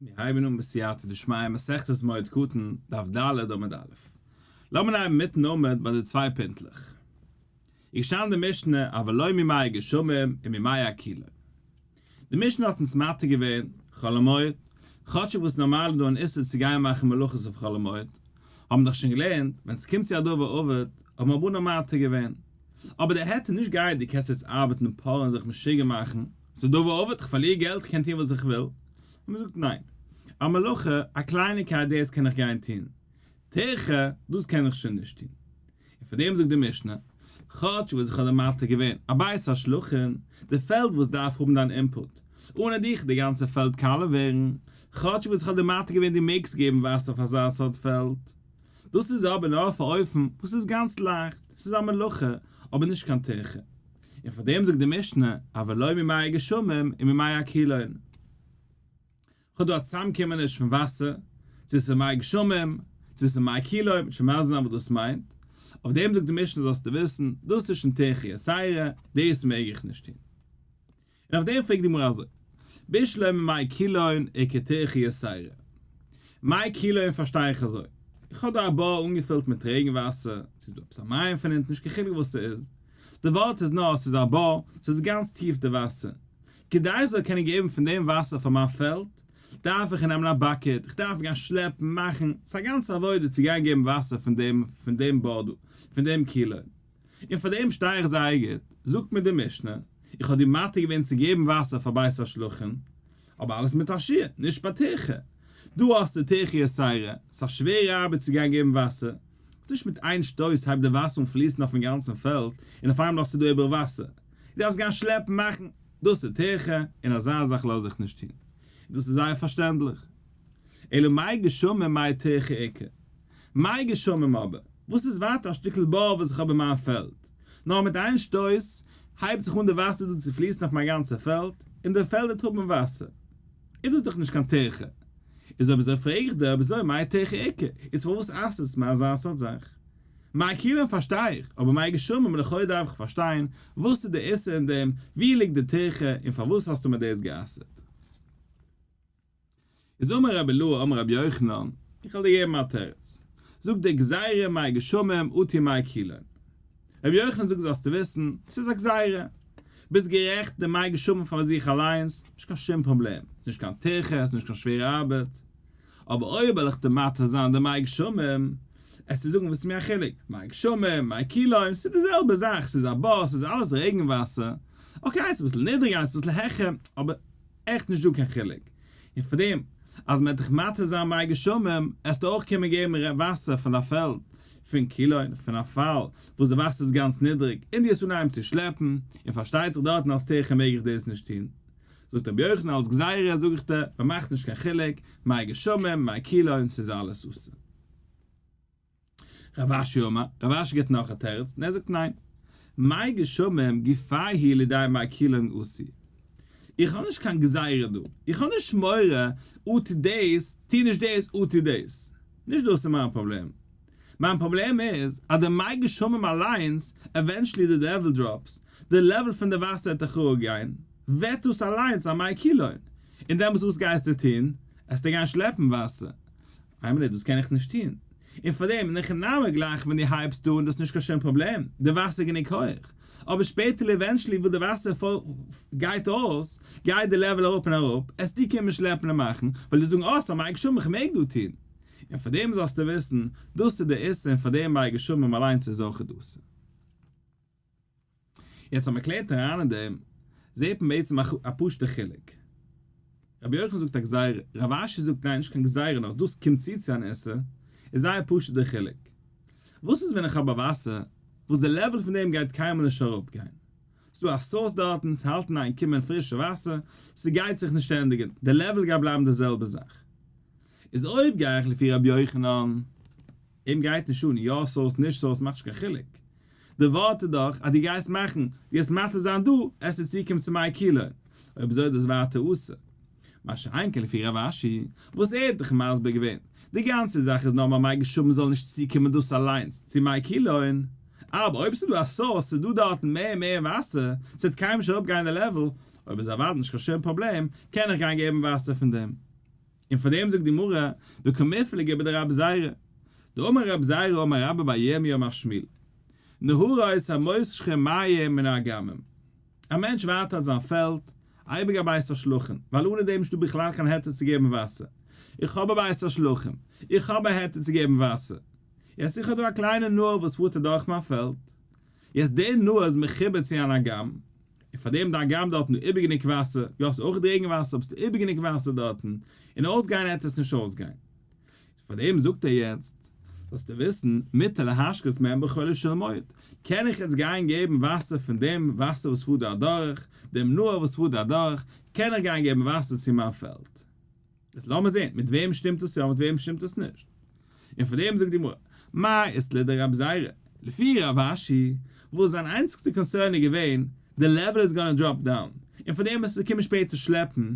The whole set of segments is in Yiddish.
מיר הייבן אן בסייעתא דשמיא מסכת מועד קטן, דף ד' עמוד א'. לאמיר הייבן מיטן עמוד ביי די צוויי פינטלעך. איז געשטאנען די משנה אבל לא ממי גשמים וממי הכילון. די משנה האט אונז מתיר געווען חול המועד, כאטשיג וואס נארמאל איז דא אן איסור צו גיין מאכן מלאכות אויף חול המועד, האבן דאך שוין געלערנט ווען ס'קומט צו א דבר אבד האבן רבנן מתיר געווען. אבער דער היתר נישט גייט דו קענסט יעצט ארבעטן און פארען זיך משוגע מאכן, ס'איז דבר אבד, כ'פארליר געלט, כ'קען טון וואס איך וויל. און מ'זאגט ניין. א מלאכה, א קלייניקייט דאס קען איך גיין טון. טירחא, דאס קען איך שוין נישט טון. און פאר דעם זאגט די משנה, כאטש וואס איך האב דיר מתיר געווען א בית השלחין, די פעלד וואס דארף האבן דיין input, אנע דיך די גאנצע פעלד קאלע ווערן, כאטש וואס איך האב דיר מתיר געווען דו מעגסט געבן וואסער אויף אזא סארט פעלד. דאס איז אבער נאר אויף א אופן וואס איז גאנץ לייכט, ס'איז א מלאכה, אבער נישט קיין טירחא. און פאר דעם זאגט די משנה, אבל לא ממי גשמים וממי הכילון. כ'האב דא א צוזאמקומעניש פון וואסער, צו ס'איז מי גשמים, צו ס'איז מי כילון, מ'וועט שוין מסביר זיין וואס דאס מיינט. אויף דעם זאגט די משנה זאלסטו וויסן, דאס איז שוין טירחא יתירה, דאס מעג איך נישט טון. און אויף דעם פרעגט די גמרא אזוי, בשלמא מי כילון איכא טירחא יתירה. מי כילון פארשטיי איך אזוי, איך האב דא א בור אנגעפילט מיט רעגן וואסער, ס'איז דא עפעס א מעיין פון אונטן, נישט קיין חילוק וואס ס'איז, די ווארט איז נאר ס'איז א בור, ס'איז גאנץ טיף די וואסער, כדי איך זאל קענען געבן פון דעם וואסער פאר מיין פעלד, דארף איך נעמען א bucket, איך דארף גיין שלעפן, מאכן, ס'איז א גאנצע עבודה צו גיין געבן וואסער פון דעם פון דעם בור דא, פון דעם כילון. און פאר דעם שטיי איך זייער גוט, זאגט מיר די משנה, איך האב דיר מתיר געווען צו געבן וואסער פאר בית השלחין, אבער אלעס מיט א שיעור, נישט ביי טירחא. דא האסטו טירחא יתירה, ס'איז א שווערע ארבעט צו גיין געבן וואסער, ס'איז נישט מיט איין שטויס הייבט די וואסער אן פליסן אויפן גאנצן פעלד, און אויף איינמאל האסטו דא איבער וואסער. דו דארפסט גיין שלעפן, מאכן, דאס איז טירחא, און אזא זאך לאז איך נישט טון. און דאס איז זייער פארשטענדליך. אלא מי גשמים מאי טירחא איכא. מי גשמים אבער, וואס איז ווייטער א שטיקל בור וואס איך האב אין מיין פעלד, נאר מיט איין שטויס הייבט זיך אן די וואסער דא צו פליסן אויף מיין גאנצע פעלד, און די פעלד וועט האבן וואסער. איז דאס דאך נישט קיין טירחא. איז אויב אזוי פרעג איך דיר אויב אזוי מאי טירחא איכא, איז פארוואס אסר'סט מיר אזא סארט זאך? מי כילון פארשטיי איך, אבער מי גשמים לכאו' דארף איך פארשטיין, וואס איז די איסור אין דעם, ווי ליגט די טירחא, און פארוואס האסטו מיר דאס גע'אסר'ט? איז אמר רבי אילעא אמר רבי יוחנן, איך וועל דיר געבן א תירוץ, זאגט דער גזירה מי גשמים אטו מי כילון. רבי יוחנן זאגט זאלסטו וויסן, ס'איז א גזירה. ביסט גערעכט, די מי גשמים פאר זיך אליינס, נישט קיין שום פראבלעם, ס'איז נישט קיין טירחא, ס'איז נישט קיין שווערע ארבעט. אבער אויב וועל איך דיר מתיר זיין די מי גשמים, עסטו זאגן וואס איז מיר א חילוק, מי גשמים, מי כילון, ס'איז די זעלבע זאך, ס'איז א בור, ס'איז אלעס רעגן וואסער, okay איינס אביסל נידריגער איינס אביסל העכער, אבער. עכט נישט דא קיין חילוק, און פאר דעם אז מען וועט דיך מתיר זיין מי גשמים, עסטו אויך קומען געבן וואסער פון א פעלד, פון כילון, פון א פאל, וואס די וואסער איז גאנץ נידריג, און דו וועסט אנהייבן צו שלעפן, און פארשטייט זיך דארטן אלס טירחא מעג איך דאס נישט טון. זאגט רבי יוחנן אלס גזירה זאג איך דיר, מען מאכט נישט קיין חילוק, מי גשמים, מי כילון, ס'איז אלעס אסור. רב אשי אמר, רב אשי גיבט נאך א תירוץ, און ער זאגט ניין. מי גשמים גופיה הוא לידי מי כילון אתי. איך האב נישט קיין גזירה דא. איך האב נישט מורא, אטו דאס, טו נישט דאס, אטו דאס. נישט דאס איז מיין פראבלעם. מיין פראבלעם איז אז די מי גשמים אליינס, eventually די level drops, די level פון די וואסער וועט דאך אראפגיין, ווערט דאס אליינס א מי כילון. און דעמאלטס וואס גייסטו טון? עסטו גיין שלעפן וואסער. איין מינוט, דאס קען איך נישט טון. און פאר דעם, אין הכי נמי גלייך ווען דו הייבסט אן, דאס איז נישט קיין שום פראבלעם, די וואסער איז גענוג הויך. אבער שפעטער eventually וואס די וואסער גייט אויס, גייט די level אראפ און אראפ, עסטו קומען שלעפן און מאכן, ווייל דו זאגן אה, ס'איז א מי גשמים איך מעג דא טון. און פאר דעם זאלסטו וויסן, דאס איז די איסור און פאר דעם מי גשמים אליינס איז אויך אסור. יעצט אז מען קלערט אריין אין דעם, זעט מען בעצם א פשוט'ע חילוק. רבי יוחנן זאגט א גזירה, רב אשי זאגט ניין נישט קיין גזירה נאר דאס קומט צו צו אן איסור, איז זייער פשוט דער חילוק. וואס איז ווען איך האב א וואסער וואס די level פון דעם גייט קיינמאל נישט אראפ גיין? ס'דא א source דארטן, ס'האלט אין איין קומען פרישע וואסער, ס'גייט זיך נישט ענדיגן, די level גייט בלייבן די זעלבע זאך. איז אויב גיי איך לפי רבי יוחנן, אים גייט נישט אן יא source נישט source מאכט נישט קיין חילוק. די ווארט איז דאך אז דו גייסט מאכן, דו גייסט מתיר זיין דא, עס איז צוקומט צו מי כילון. אויב אזוי איז דאס ווייטער אסור. מה שאין כן לפי רב אשי, וואס ער האט דאך מסביר געווען, די גאנצע זאך איז נאר ביי מי גשמים זאל נישט צוקומען דאס אליינס צו מי כילון, אבער אויב ס'איז דא א source ס'איז דא דארטן מער און מער וואסער, ס'וועט קיינמאל נישט אראפגיין די level, אויב איז אוודאי נישט קיין שום פראבלעם, קען איך גיין געבן וואסער פון דעם. און פאר דעם זאגט די גמרא, וקמיפלגי בדרבי זירא, דאמר רבי זירא אמר רבה בר ירמי' אמר שמואל, נהרות המושכין מים מן האגמים, א מענטש ווארט אויף זיין פעלד, אייביג א בית השלחין, ווייל אנע דעם נישטא בכלל קיין היתר צו געבן וואסער, איך האב א בית השלחין, איך האב א היתר צו געבן וואסער, יעצט איך האב דא א קליינע נהר וואס פארט אדורך מיין פעלד, יעצט דער נהר איז מחובר צו אן אגם, און פאר דעם די אגם דארטן דא איבערגענוג וואסער, יא ס'איז אויך רעגן וואסער אבער ס'איז דא איבערגענוג וואסער דארטן, און אויסגיין העט עס נישט אויסגיין. פאר דעם זאגט ער יעצט, זאלסטו וויסן, מותר להשקות מהם בחולו של מועד, קען איך יעצט גיין געבן וואסער פון דעם וואסער וואס פארט דא אדורך, דעם נהר וואס פארט דא אדורך, קען איך גיין געבן וואסער צו מיין פעלד. איז לאמיר זען, מיט וועם שטימט עס יא מיט וועם שטימט עס נישט. און פאר דעם זאגט די גמרא, מאי אית ליה לרבי זירא, לפי רב אשי, וואס זיין איינציגסטע concern איז געווען, די level איז gonna drop down, און פאר דעם וועסטו קומען שפעטער שלעפן,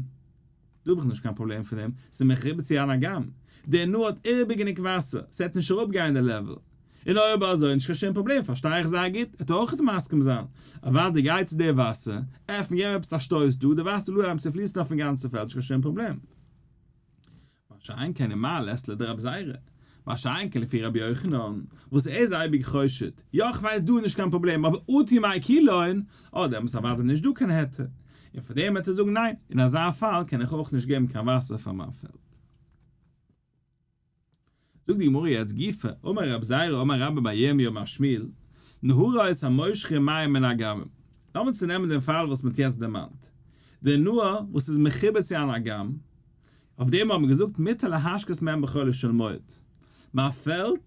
דא האב איך נישט קיין פראבלעם פון דעם, ס'איז מחובר צו אן אגם, דער נהר האט איבער גענוג וואסער, ס'וועט נישט אראפגיין די level, און אויב אזוי נישט קיין שום פראבלעם פארשטיי איך זייער גוט, ער וועט אויך מסכים זיין, אוודאי גיי צו די וואסער, עפן געב עפעס א שטויס דא, די וואסער זאל אנהייבן צו פליסן אויפן גאנצן פעלד נישט קיין שום פראבלעם. מה שאין כן ומאי לית ליה לרבי זירא, מה שאין כן לפי רבי יוחנן, וואס ער איז אייביג חושד, יא איך ווייס דא איז נישט קיין פראבלעם אבער אטו מי קילון, אה דעמאלטס אוודאי נישט דא קיין היתר, און פאר דעם וועט ער זאגן ניין, אין אזא פאל קען איך אויך נישט געבן קיין וואסער פאר מיין פעלד. זאגט די גמרא יעצט גופא, אמר רב זירא אמר רבה בר ירמי' אמר שמואל, נהרות המושכין מים מן האגמים. לאמיר צונעמען דעם פאל וואס מען האט יעצט דערמאנט. דער נהר וואס איז מחובר צו אן אגם, אויף דעם האט מען געזאגט מותר להשקות מהם בחולו של מועד. מיין פעלד,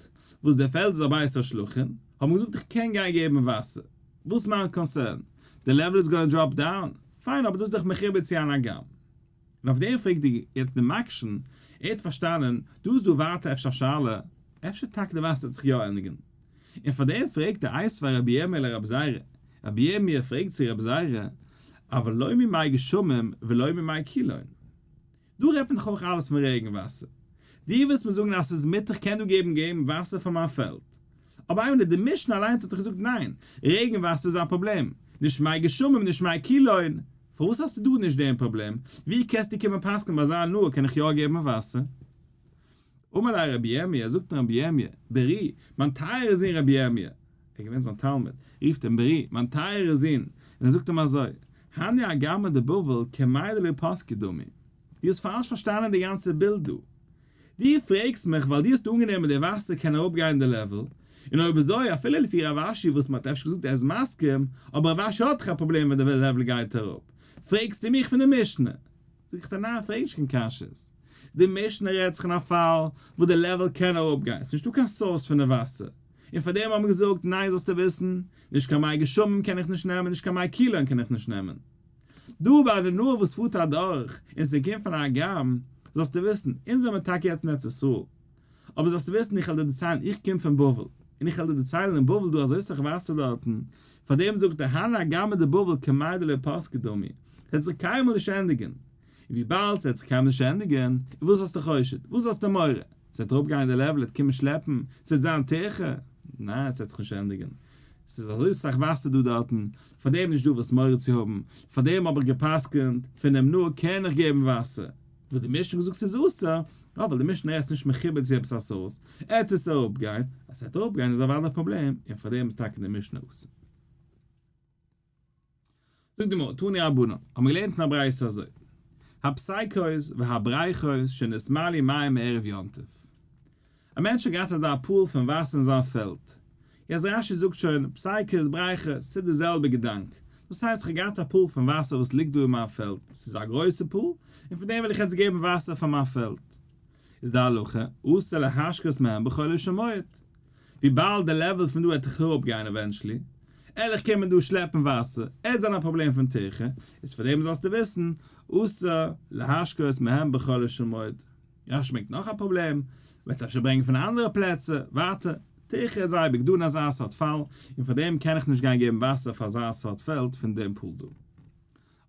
וואס דער פעלד איז א בית השלחין, האט מען געזאגט איך קען גיין געבן וואסער. וואס איז מיין concern? די level איז gonna drop down? פיין, אבער דאס איז דאך מחובר צו אן אגם. און אויף דעם פרעגט די יעצט די מקשן, ער האט פארשטאנען, דא איז דא ווייטער אפשר א שאלה, אפשר טאקע די וואסער וועט זיך יא ענדיגן. און פאר דעם פרעגט ער איתיביה רבי ירמי' לרבי זירא, רבי ירמי' פרעגט צו רבי זירא, אבל לא ממי גשמים ולא ממי קילון. דא רעדט מען דאך אויך אלעס פון רעגן וואסער. דו ווילסט מיר זאגן אז ס'איז מותר כ'קען דא געבן געבן וואסער פאר מיין פעלד. אבער איין מינוט, די משנה אליינס האט דאך געזאגט ניין, רעגן וואסער איז א פראבלעם, נישט מי גשמים נישט מי קילון, פארוואס האסטו דא נישט דעם פראבלעם? ווי קענסטו קומען פסק'ן ביי אזא הנאה קען איך יא געבן וואסער? אמר ליה רבי ירמי', זאגט אים רבי ירמי', ברי, מיין טייערער זון רבי ירמי', ער איז געווען זיין תלמיד, רופט אים ברי, מיין טייערער זון, און ער זאגט אים אזוי, הני אגמי דבבל כמי דלא פסקי דמי, דו האסט פאלש פארשטאנען די גאנצע בילד דא. דו פרעגסט מיך ווייל דו האסט אנגענומען די וואסער קען אראפגיין די level, און אויב אזוי אפילו לפי רב אשי וואס מ'האט אפשר געזאגט ער איז מסכים, אבער רב אשי האט דאך א פראבלעם ווען די level גייט אראפ, פרעגסטו מיך פון די משנה. זאג איך דיר ניין פרעג נישט קיין קשיות. די משנה רעדט זיך אין א פאל וואס די level קען אראפגיין, ס'נישטא קיין source פון די וואסער, און פאר דעם האט מען געזאגט ניין זאלסטו וויסן, נישט קיין מי גשמים קען איך נישט נעמען נישט קיין מי קילון קען איך נישט נעמען. דא ביי די נהר וואס פארט אדורך און ס'קומט פון א אגם, זאלסטו וויסן, אונז זעמיר טאקע יעצט אין ארץ ישראל, אבער זאלסטו וויסן איך וועל דיר דערציילן איך קום פון בבל, און איך וועל דיר דערציילן אין בבל דא אזוי סאך וואסער דארטן, פאר דעם זאגט ער הני אגמי דבבל כמי דלא פסקי דמי, ס'וועט זיך קיינמאל נישט ענדיגן, און וויבאלד ס'וועט זיך קיינמאל נישט ענדיגן, איז וואס האסטו חושד? וואס האסטו מורא? ס'וועט אראפגיין די level, עט קומען שלעפן, ס'וועט זיין טירחה? ניין ס'וועט זיך נישט ענדיגן, ס'איז אזוי סאך וואסער דא דארטן, פאר דעם נישט דא וואס מורא צו האבן, פאר דעם האב איך גע'פסק'נט, פונעם נהר קען איך געבן וואסער, וואס די משנה געזאגט ס'איז אסור, יא ווייל די משנה איז נישט מחובר צו עפעס א source, עט עס אראפגיין, אז ס'וועט אראפגיין איז אוודאי א פראבלעם, און פאר דעם איז טאקע די משנה אסור. זאגט די גמרא, תנו רבנן, האבן מיר געלערנט אין א ברייתא אזוי, הפסיקות והבריכות שנתמלאו מים מערב יום טוב. א מענטש האט געהאט אזא pool פון וואסער אין זיין פעלד. יעצט רש"י זאגט שוין, פסיקות, בריכות, ס'איז די זעלבע געדאנק. דאס הייסט איך האב געהאט א pool פון וואסער וואס ליגט דא אין מיין פעלד, ס'איז א גרויסע pool, און פון דעם וויל איך יעצט געבן וואסער פאר מיין פעלד. איז די הלכה, אסור להשקות מהם בחולו של מועד. וויבאלד די level פון דא וועט דאך אראפגיין eventually, על איך קומען דא שלעפן וואסער, עט זיין א פראבלעם פון טירחה, איז פאר דעם זאלסטו וויסן, אסור להשקות מהם בחולו של מועד. רש"י ברענגט נאך א פראבלעם, וועט אפשר ברענגען פון אנדערע פלעצער, ווייטער, טירחה איז אייביג דא אין אזא סארט פאל, און פאר דעם קען איך נישט גיין געבן וואסער פאר אזא סארט פעלד פון דעם pool דא.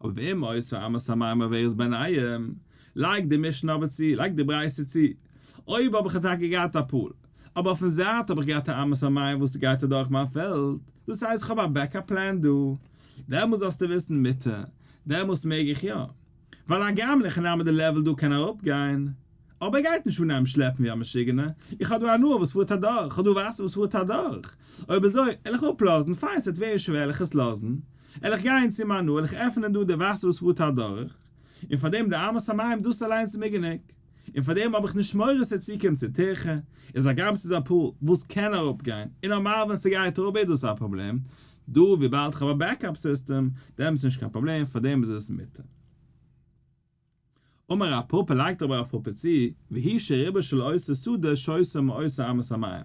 אבער ואם היתה אמת המים עוברת ביניהם, לייג די משנה אבער צו, לייג די ברייתא צו, אויב האב איך טאקע געהאט א pool, אבער אויפן זייט האב איך געהאט א אמת המים וואס גייט אדורך מיין פעלד, דאס הייסט איך האב א backup plan דא, דעמאלס זאלסטו וויסן מותר, דעמאלס מעג איך יא. ווייל הגם אין הכי נמי די level דא קען אראפגיין. אבער ער גייט נישט אנהייבן שלעפן ווי א משוגענער, איך האב דא א נהר וואס פארט אדורך, איך האב דא וואסער וואס פארט אדורך, אויב אזוי, על איך אפלאזן, פיין ס'וועט ווערן שווער על איך עס לאזן, על איך גיין צו מיין נהר, על איך עפענען דא די וואסער וואס פארט אדורך, און פאר דעם די אמת המים דאס אליינס איז מיר גענוג, און פאר דעם האב איך נישט מורא ס'וועט צוקומען צו טירחה, איז הגם ס'איז א pool וואס קען אראפגיין, און נארמאל ווען ס'גייט אראפ איז דאס א פראבלעם, דא וויבאלד כ'האב א backup סיסטעם, דעמאלטס נישט קיין פראבלעם, פאר דעם איז עס מותר. אמר רב פפא לייגט אבער רב פפא צו, והוא שרובה של אותה שדה שותה מאותה אמת המים.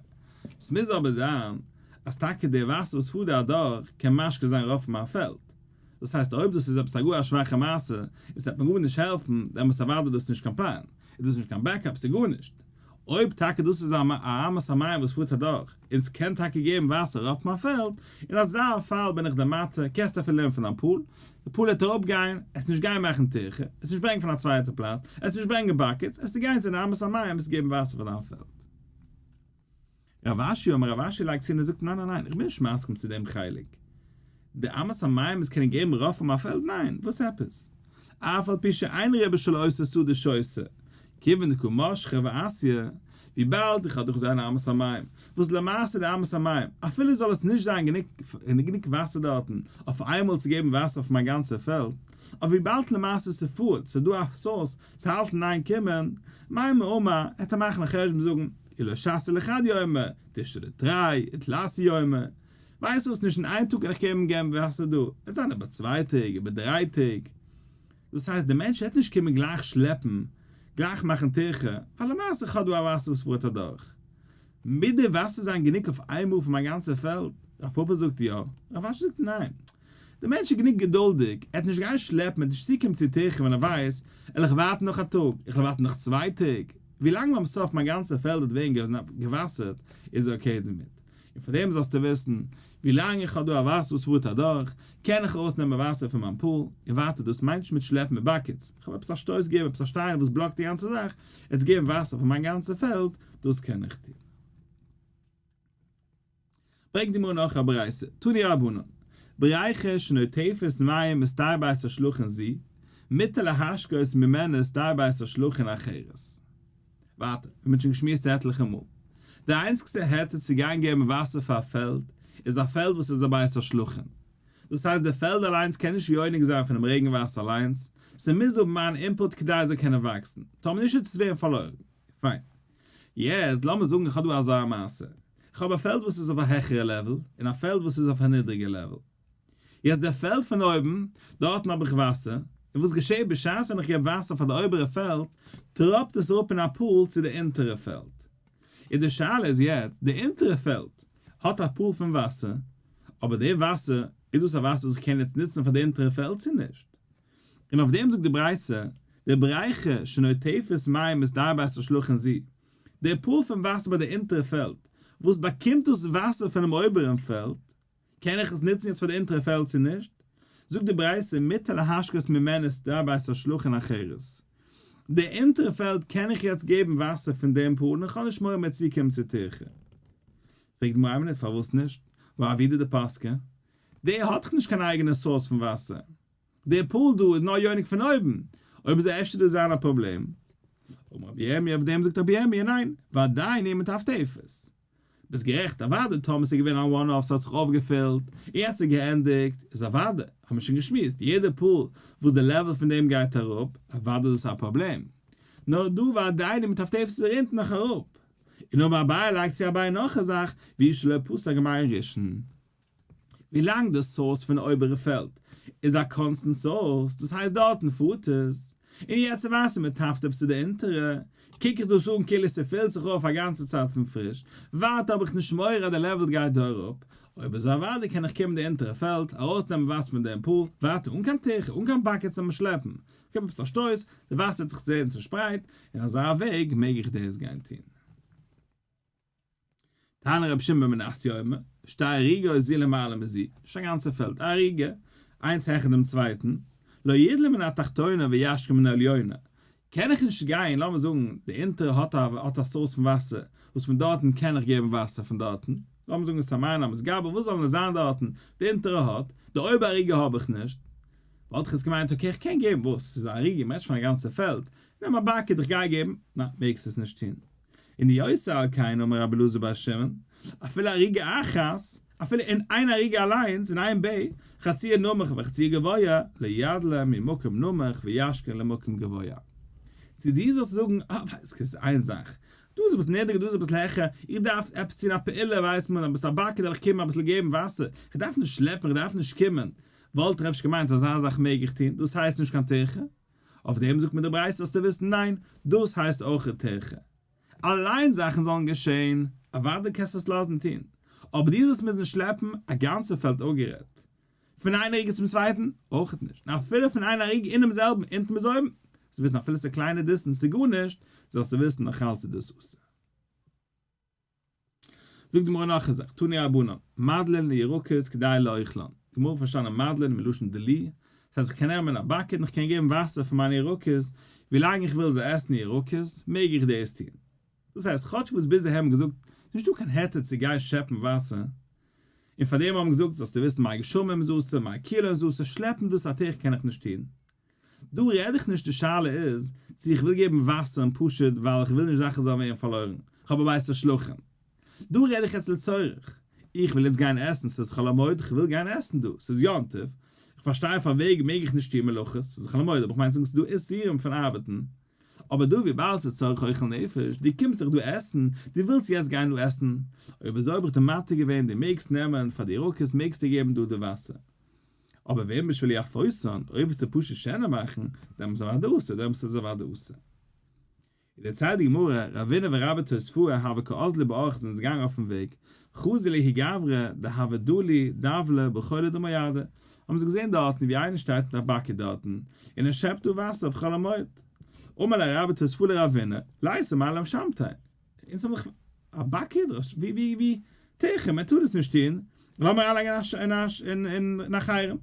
ס'מוז אבער זיין אז טאקע די וואסער וואס פארט דא אדורך קען משקה זיין רוב פון מיין פעלד. דאס הייסט אויב דאס איז עפעס א גאר א שוואכע מעשה און ס'וועט מיר גארנישט העלפן, דעמאלטס אוודאי דאס נישט קיין פלאן, איז דאס נישט קיין backup, ס'איז גארנישט. אויב טאקע דאס איז א אמת המים וואס פארט אדורך און ס'קען טאקע געבן וואסער אויף מיין פעלד, אין אזא פאל בין איך דער מתיר, קענסט אפילו נעמען פון דיין pool, די pool העט אראפגיין, עס נישט גיין מאכן טירחה, עס נישט ברענגען פון א צווייטע פלאץ, עס נישט ברענגען buckets, עס גיין צו די אמת המים עס געבן וואסער פאר דיין פעלד. רב אשי אמר רב אשי לייגט צו און ער זאגט ניין ניין ניין איך בין נישט מסכים צו דעם חלק, די אמת המים איז קענען געבן רוב פון מיין פעלד? ניין, וואס עפעס? אף על פי שאין רובה של אותה שדה שותה, כיוון דקא משכא ואתיא, וויבאלד איך האב דאך דא אן אמת המים, וואס למעשה די אמת המים, אפילו זאל עס נישט זיין גענוג וואסער דארטן אויף איינמאל צו געבן וואסער אויף מיין גאנצע פעלד, אבער וויבאלד למעשה ס'פארט, ס'דא א source, ס'האלט אין איין קומען, מימר אמר, העט ער מאכן א חשבון זאגן, אי לא שתי לחד יומא, תשתי לתרי, ותלת יומי, ווייסט וואס, נישט אין איין טאג קען איך קומען געבן וואסער דא, עס זיין איבער צוויי טעג, איבער דריי טעג. דאס הייסט דער מענטש העט נישט קומען גלייך שלעפן, גלייך מאכן טירחה, ווייל למעשה איך האב דא א וואסער וואס פארט אדורך. מוז די וואסער זיין גענוג אויף איינמאל פאר מיין גאנצע פעלד? רב פפא זאגט יא, רב אשי זאגט ניין. דער מענטש איז גענוג געדולדיג, ער העט נישט גיין שלעפן, ער העט נישט צוקומען צו טירחה ווען ער ווייסט, על איך ווארטן נאך א טאג, איך וועל ווארטן נאך צוויי טעג, ווילאנג ביים סוף מיין גאנצע פעלד וועט ווערן געוואסערט, איז ער okay דערמיט. און פאר דעם זאלסטו וויסן, ווי לאנג איך האב דא א וואסער וואס פארט אדורך, קען איך ארויסנעמען וואסער פון מיין pool, און ווייטער דאס מיינט נישט מיט שלעפן מיט buckets, איך האב עפעס א שטויס געגעבן עפעס א שטיין וואס בלאקט די גאנצע זאך, עס געבן וואסער פאר מיין גאנצע פעלד, דאס קען איך טון. ברענגט די גמרא נאך א ברייתא, תנו רבנן, בריכה שנוטפת מים משדה בית השלחין זו, מותר להשקות ממנה שדה בית השלחין אחרת. ווייטער, ווי מ'האט שוין געשמועסט עטליכע מאל, די איינציגסטע היתר צו גיין געבן וואסער פאר א פעלד, איז א פעלד וואס איז א בית השלחין. דאס הייסט די פעלד אליינס קען נישט יונק זיין פונעם רעגן וואסער אליינס, ס'מוז האבן מיין input כדי עס זאל קענען וואקסן, טאמער נישט וועט עס ווערן פארלוירן. פיין. יעצט לאמיר זאגן איך האב דא אזא מעשה, איך האב א פעלד וואס איז אויף א העכערע level, און א פעלד וואס איז אויף א נידריגע level. יעצט דער פעלד פון אויבן, דארטן האב איך וואסער, און וואס געשעט בשעת ווען איך געב וואסער פאר די אויבערע פעלד, טראפט עס אראפ אין א pool צו די אונטערע פעלד. און די שאלה איז יעצט, די אונטערע פעלד האט א pool פון וואסער, אבער די וואסער, איז דאס א וואסער וואס איך קען יעצט נוצן פאר די אונטערע פעלד צו נישט? און אויף דעם זאגט די ברייתא, די בריכה שנוטפת מים משדה בית השלחין זו, די pool פון וואסער ביי די אונטערע פעלד, וואס באקומט דאס וואסער פונעם אויבערן פעלד, קען איך עס נוצן יעצט פאר די אונטערע פעלד צו נישט? זאגט די ברייתא מותר להשקות ממנה שדה בית השלחין אחרת. די אונטערע פעלד קען איך יעצט געבן וואסער פון דעם pool און איך האב נישט מורא מער צוקומען צו טירחה. פרעגט די גמרא איין מינוט פארוואס נישט? והא עבידא דפסקא? דער האט דאך נישט קיין אייגענע source פון וואסער. דער pool דא איז נאר יונק פון אויבן, אויב אזוי אפשר דאס זיין א פראבלעם. אמר רבי ירמי' אויף דעם זאגט רבי ירמי' ניין, ועדיין היא מטפטפת. ביסט גערעכט, אוודאי טאמער ס'איז געווען א one off ס'האט זיך אויפגעפילט און יעצט איז געענדיגט, איז אוודאי, האבן מיר שוין געשמועסט, יעדע pool וואס די level פון דעם גייט אראפ, אוודאי איז עס א פראבלעם. נאר דא ועדיין היא מטפטפת ס'רינט נאך אראפ. און אויב אביי לייגט צו אביי נאך א זאך, והוא שלא פסק מעיין ראשון. ווילאנג די source פון אויבערע פעלד איז א constant source, דאס הייסט דארטן פארט עס, און יעצט וואסער מטפטף צו די אונטערע, קוק איך דאס אן כאילו ס'פילט זיך אויף א גאנצע צייט פון פריש, ווייטער האב איך נישט מורא אז די level גייט דא אראפ, אויב אזוי אוודאי קען איך קומען די אונטערע פעלד, ארויסנעמען וואסער פון דעם pool, ווייטער אן קיין טירחה, אן קיין buckets צום שלעפן, כ'געב עפעס א שטויס, די וואסער האט זיך צעזען צושפרייט, אין אזא וועג מעג איך דאס גיין טון. תנא רבי שמעון בן מנסיא אומר, שתי ערוגות זו למעלה מזו, נישט א גאנצע פעלד, א ערוגה, איינס העכער דעם צווייטן, לא ידלה מן התחתונה וישקה מן העליונה, קען איך נישט גיין, לאמיר זאגן, די אונטערע האט א האט א source פון וואסער, וואס פון דארטן קען איך געבן וואסער פון דארטן, לאמיר זאגן עס איז א מעיין המתגבר, וואס זאל עס זיין דארטן, די אונטערע האט, די אויבערע ערוגה האב איך נישט. וואלט איך עס געמיינט okay איך קען געבן וואס? ס'איז א עריגה, מ'רעדט נישט פון א גאנצע פעלד, נעם א bucket איך גיי געבן, ניין מעגסט עס נישט טון. און יתר על כן אמר רבי אלעזר בר שמעון, אפילו עריגה אחת, אפילו אין איין עריגה אליינס, אין איין ביי, חציה נמוך וחציה גבוה, לא ידלה ממקום נמוך וישקה למקום גבוה. צו דו זאלסט זאגן, אה, ווייסט, ס'איז איין זאך, דא איז אביסל נידריגער דא איז אביסל העכער, איך דארף עפעס טון א פעולה ווייסט מען, אביסל א bucket זאל איך קומען אביסל געבן וואסער, איך דארף נישט שלעפן איך דארף נישט קומען, וואלט איך אפשר געמיינט אזא זאך מעג איך טון, דאס הייסט נישט קיין טירחה? אויף דעם זאגט מיר די ברייתא זאלסטו וויסן ניין, דאס הייסט אויך טירחה. אליין זאכן זאלן געשען, אוודאי קענסטו עס לאזן טון, אבער דו זאלסט מוזן שלעפן א גאנצע פעלד אפגערעדט. פון איין עריגה צום צווייטן, אויכעט נישט, און אפילו פון איין עריגה אינעם זעלבן אונטן ביז אויבן, זאלסטו וויסן אפילו ס'איז א קליינע distance צו גארנישט, זאלסטו וויסן נאכאלץ איז דאס אסור. זאגט די גמרא נאך א זאך, תנו רבנן, מדלין לירקות כדי לאוכלן, גמרא פארשטאנען מדלין מלשון דלי, דאס הייסט איך קען נעמען א bucket און איך קען געבן וואסער פאר מיינע ירקות, ווילאנג איך וויל זיי עסן ירקות, מעג איך דאס טון. דאס הייסט, כאטש וואס ביז אהער האבן געזאגט, ס'איז נישטא קיין היתר צו גיין שעפן וואסער, און פאר דעם האבן געזאגט, זאלסטו וויסן מי גשמים איז אסור, מי כילור איז אסור, שלעפן דאס א טירחה קען איך נישט טון. דא רעד איך נישט, די שאלה איז צו איך וויל געבן וואסער און פשוט ווייל איך וויל נישט זאכן זאלן ווערן פארלוירן, איך האב א בית השלחין. דא רעד איך יעצט לצורך, איך וויל יעצט גיין עסן, ס'איז חול המועד, איך וויל גיין עסן דא, ס'איז יום טוב, איך פארשטיי פאר וועג מעג איך נישט טון מלאכות, ס'איז חול המועד, אבער איך מיין צו זאגן ס'איז דא איסורים פון ארבעטן, אבער דא וויבאלד ס'איז צורך אוכל נפש, דו קומסט דאך דא עסן, דו ווילסט יעצט גיין דא עסן, אויב אזוי האב איך דיר מתיר געווען, דו מעגסט נעמען פאר די ירקות מעגסטו געבן דא די וואסער. אבער ואם בשביל ליפותן, אויב ווילסטו פשוט שענער מאכן, דעמאלטס אוודאי אסור, דעמאלטס איז אוודאי אסור. איז דערציילט די גמרא, רבינא ורבה תוספאה הוו קאזלי באורחא זענען זיי געגאנגען אויפן וועג, חזו לההוא גברא דהוה דלי דבלא בחולא דמועדא, האבן זיי געזען דארטן ווי איינער שטייט מיט א bucket דארטן, און ער שעפט דא וואסער אויף חול המועד. אמר ליה רבה תוספאה לרבינא, ליתי מר למשמתיה, אונז האבן דאך א bucket, ווי ווי ווי טירחה, מען טאר דאס נישט טון, לאמיר אריינלייגן אין א אין א חרם.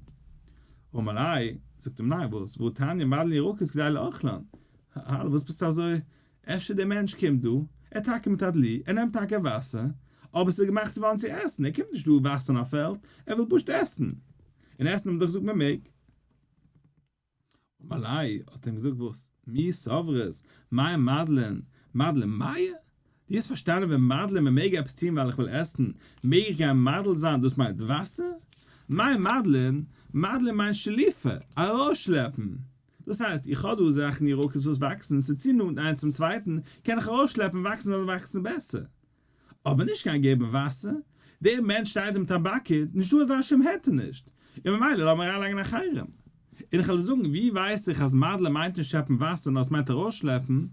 אמר ליה, זאגט אים ניין וואס, והא תניא מדלין ירקות כדי לאוכלן, האלא וואס ביסטו אזוי, אפשר דער מענטש קומט דא, ער טאקע מיט א דלי, ער נעמט טאקע וואסער, אבער ס'איז געמאכט צו וואלן צו עסן, ער קומט נישט דא וואסערן א פעלד, ער וויל פשוט עסן, און עסן האט מען דאך געזאגט מען מעג. אמר ליה, האט אים געזאגט וואס? מי סברת? מאי מדלין? מדלין מיא? דו האסט פארשטאנען ווען מדלין מען מעג עפעס טון ווייל איך וויל עסן, מעג איך גיין מדל זיין דאס מיינט וואסער? מאי מדלין? מדלין מיינט שליפה, ארויסשלעפן. דאס הייסט, איך האב דא זאכן ירקות וואס וואקסן, ס'איז צו נאנט איינס צום צווייטן, קען איך ארויסשלעפן וואקסן זאלן וואקסן בעסער. אבער נישט גיין געבן וואסער, דער מענטש שטייט דא מיט א bucket, נישטא אזא שום היתר נישט, און ממילא לאמיר אריינלייגן א חרם. און איך וועל דיר זאגן, ווי ווייס איך אז מדלין מיינט נישט שעפן וואסער נאר עס מיינט ארויסשלעפן,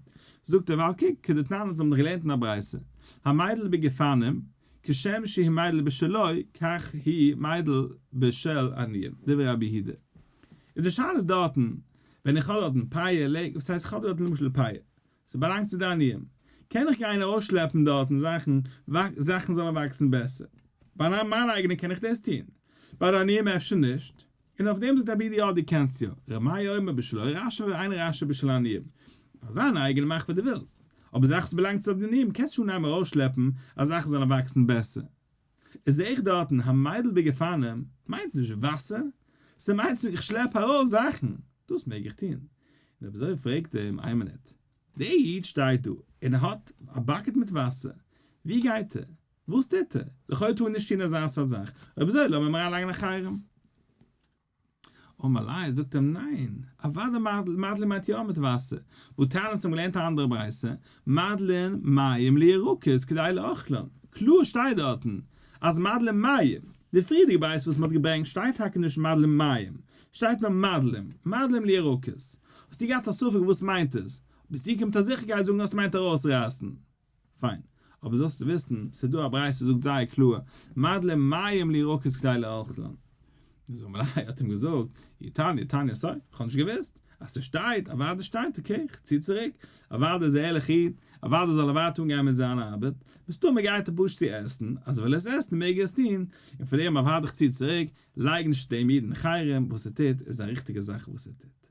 זאגט ער ווייל קוק, כדתנן אונז האבן דאך געלערנט אין א ברייתא, המדל בגפנים, כשם שהוא מדל בשלו, כך הוא מדל בשל עניים, דברי רבי יהודה. איז די שאלה איז דארטן, ווען איך האב דארטן פאה, לעג, וואס הייסט איך האב דארטן למשל פאה, ס'באלאנגט צו די עניים. קען איך גיין ארויסשלעפן דארטן זאכן, זאכן זאלן וואקסן בעסער? ביי מיין אייגענע קען איך דאס טון. ביי די עניים אפשר נישט. און אויף דעם זאגט רבי יהודה יא דו קענסט יא. ר' מאיר אומר בשלו רשי ואין רשי בשל עניים. ביי זיין אייגענע מאך וואס דו ווילסט. אבער זאכן וואס באלאנגט צו די עניים קענסטו שוין אנהייבן ארויסשלעפן אז זאכן זאלן וואקסן בעסער. איז זעה איך דארטן המדל בגפנים מיינט נישט וואסער, ס'מיינט צו איך שלעפ ארויס זאכן, דאס מעג איך טון. און אויב אזוי פרעגט ער אים איין מינוט, דער איד שטייט דא און ער האט א bucket מיט וואסער, ווי גייט ער? וואס טוט ער? לכאו' טאר ער נישט טון אזא סארט זאך, אויב אזוי לאמיר אים אריינלייגן א חרם. אמר ליה, זאגט אים, ניין, אוודאי מדלין מיינט יא מיט וואסער, והתניא אונז האבן געלערנט א אנדערע ברייתא, מדלין מים לירקות כדי לאוכלן, קלאר שטייט דארטן אז מדלין מים, די פריערדיגע ברייתא וואס מען האט געברענגט שטייט טאקע נישט מדלין מים, שטייט נאר מדלין, מדלין לירקות, האסטו געהאט א ספק וואס מיינט עס, ביסטו געקומען מיט א זיכערקייט זאגן אז ס'מיינט ארויסרייסן. פיין. אבער זאלסטו וויסן, ס'איז דא א ברייתא וואס זאגט זייער קלאר, מדלין מים לירקות כדי לאוכלן. איז אמר ליה האט אים געזאגט, אי תניא תניא סוי, איך האב נישט געוואוסט אז ס'שטייט, אוודאי שטייט, okay, איך צי צוריק, אוודאי איז ער ערליך איד, אוודאי זאל ער ווייטער אנגיין מיט זיין ארבעט, מסתמא גייט ער פשוט צו עסן, אז ער וויל עס עסן מעג ער עס טון, און פאר דעם אוודאי איך צי צוריק, לייג נישט דעם איד אין חרם, וואס ער טוט איז א ריכטיגע זאך וואס ער טוט.